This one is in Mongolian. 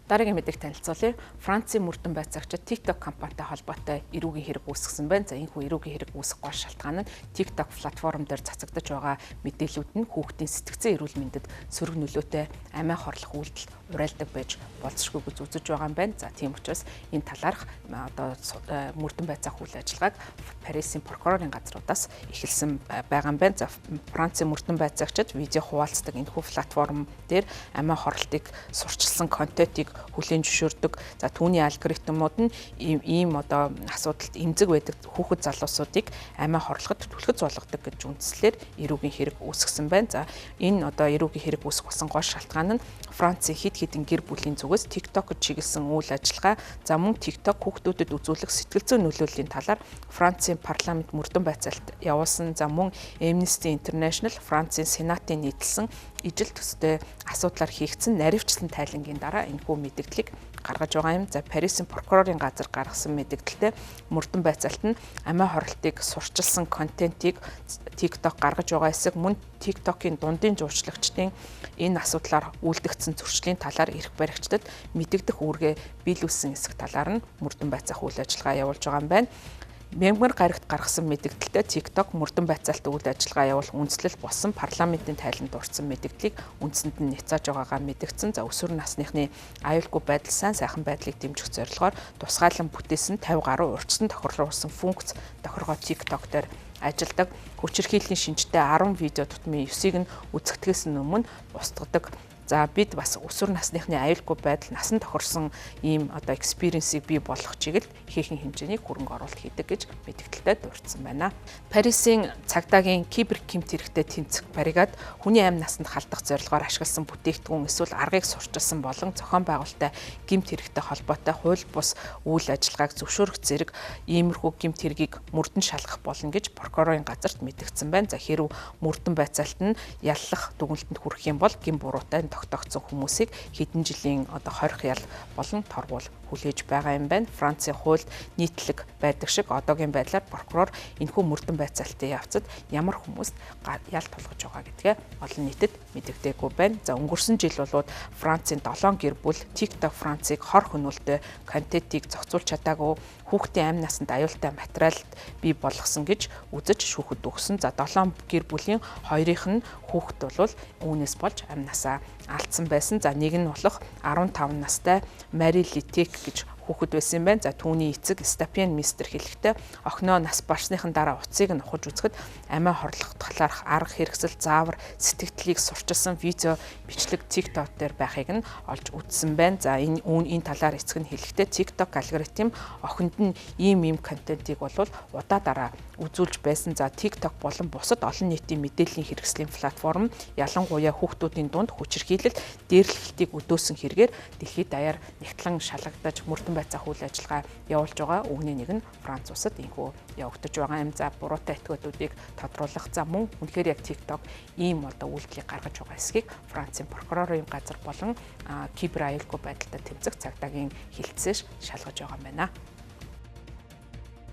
Дараагийн мэдээг танилцуулъя. Францын мөрдөн байцаагчид TikTok компанитай холбоотой эрүүгийн хэрэг үүсгэсэн байна. За, энэхүү эрүүгийн хэрэг үүсэх гол шалтгаан нь TikTok платформ дээр цацагдаж байгаа мэдээллүүд нь хүүхдийн сэтгцэн эрүүл мэндэд сөрөг нөлөөтэй амиа хорлох үйлдэл уриалдаг байж болзошгүй гэж үзэж байгаа юм байна. За, тийм учраас энэ талаарх одоо мөрдөн байцаах үйл ажиллагааг Парисын прокурорын газруудаас эхэлсэн байгаа юм байна. За, Францын мөрдөн байцаагчид видео хуваалцдаг энэхүү платформ дээр амиа хорлолтыг сурчилсан контентыг хүлээн зөвшөөрдөг. За, түүний алгоритмууд нь ийм одоо асуудалд эмзэг байдаг хүүхэд залуусуудыг амиа хорлоход түлхэц болгодог гэж үндслээр эрүүгийн хэрэг үүсгэсэн байна. За, энэ одоо эрүүгийн хэрэг үүсэх болсон гол шалтгаан нь Францын хэд хэдэн гэр бүлийн зүгээс TikTok-д чиглэсэн үйл ажиллагаа, за мөн TikTok хүүхдүүдэд үзүүлэх сэтгэл зүйн нөлөөллийн талаар Францын парламент мөрдөн байцаалт явуулсан. За, мөн Amnesty International, Францын Сенатын нийтэлсэн ижил төстэй асуудлаар хийгдсэн наривчлан тайлангийн дараа энэхүү мэдэгдлийг гаргаж байгаа юм. За, Парисын прокурорын газар гаргасан мэдэгдэлтэй мөрдөн байцаалт нь амиа хорлолтыг сурчилсан контентийг TikTok гаргаж байгаа эсэг мөн TikTok-ийн дундын жуучлагчдын энэ асуудлаар үйлдэгдсэн зөрчлийн талаар эрх баригчдад мэдэгдэх үүргээ биелүүлсэн эсэх талаар нь мөрдөн байцаах үйл ажиллагаа явуулж байгаа юм байна. Мягмар гарагт гаргасан мэдэгдэлтэй TikTok мөрдөн байцаалт үйл ажиллагаа явуулах үндслэл болсон парламентын тайланд дурдсан мэдэгдлийг үндсэнд нь няцааж байгаагаа мэдэгдсэн. За, өсвөр насныхны аюулгүй байдал, сайн сайхан байдлыг дэмжих зорилгоор тусгаалan бүтээсэн 50 гаруй урьдчилан тохируулсан функц тохиргоо TikTok дээр ажилладаг. Хүчирхийллийн шинжтэй 10 видео тутмын 9-ийг нь үзэхдгээс өмнө устгадаг. За, бид бас өсвөр насныхны аюулгүй байдал, насан тохирсон ийм одоо experience-ийг бий болгох чиглэлд ихээхэн хэмжээний хөрөнгө оруулалт хийдэг гэж мэдэгдэлтэй дурдсан байна. Парисын цагдаагийн кибер гэмт хэрэгтэй тэмцэх баригад хүний амь насанд халдах зорилгоор ашигласан бүтээгдэхүүн эсвэл аргыг сурчилсан болон зохион байгуулалттай гэмт хэрэгтэй холбоотой хууль бус үйл ажиллагааг зөвшөөрөх зэрэг иймэрхүү гэмт хэргийг мөрдөн шалгах болно гэж прокурорын газарт мэдэгдсэн байна. За, хэрв мөрдөн байцаалт нь яллах дүгнэлтэнд хүрэх юм бол гэм буруутай тогтоогдсон хүмүүсийг хэдэн жилийн одоо хорих ял болон торгуул хүлээж байгаа юм байна. Францын хуульд нийтлэг байдаг шиг одоогийн байдлаар прокурор энэхүү мөрдөн байцаалтын явцад ямар хүмүүст ял тулгаж байгаа гэдгээ олон нийтэд мэдэгдээгүй байна. За, өнгөрсөн жил болоод Францын 7 гэр бүл TikTok Францыг хор хөнөөлтэй контентийг зохицуулж чадаагүй, хүүхдийн амь насанд аюултай материалд бий болгосон гэж үзэж шүүхэд өгсөн. За, 7 гэр бүлийн хоёрынх нь хүүхэд бол үүнээс болж амь насаа алдсан байсан. За, нэг нь болох 15 настай Мари Литек гэж хүүхэд байсан юм байна. За, түүний эцэг Стапиан мистер хэлэхдээ охиноо нас барсныхан дараа утсыг нь ухаж үзэхэд амиа хорлох талаарх арга хэрэгсэл, заавар, сэтгэгдлийг сурчилсан видео бичлэг TikTok дээр байхыг нь олж үзсэн байна. За, энэ үүн энэ талаар эцэг нь хэлэхдээ TikTok алгоритм охинд нь ийм ийм контентийг болвол удаа дараа үзүүлж байсан. За, TikTok болон бусад олон нийтийн мэдээллийн хэрэгслийн платформ ялангуяа хүүхдүүдийн дунд хүчирхийлэл, дээрлэлтийг өдөөсөн хэрэгээр дэлхийд даяар нягтлан шалгагдаж мөрдөн байцаах үйл ажиллагаа явуулж байгаа. Үүний нэг нь Франц улсад энэхүү явагдаж байгаа юм. За, буруутай этгээдүүдийг тодруулах, за мөн үнэхээр яг TikTok ийм одоо үйлдэлийг гаргаж байгаа эсхийг Францын прокурорын газар болон кибер аюулгүй байдалтай тэмцэх цагдаагийн хилцээс шалгаж байгаа юм байна.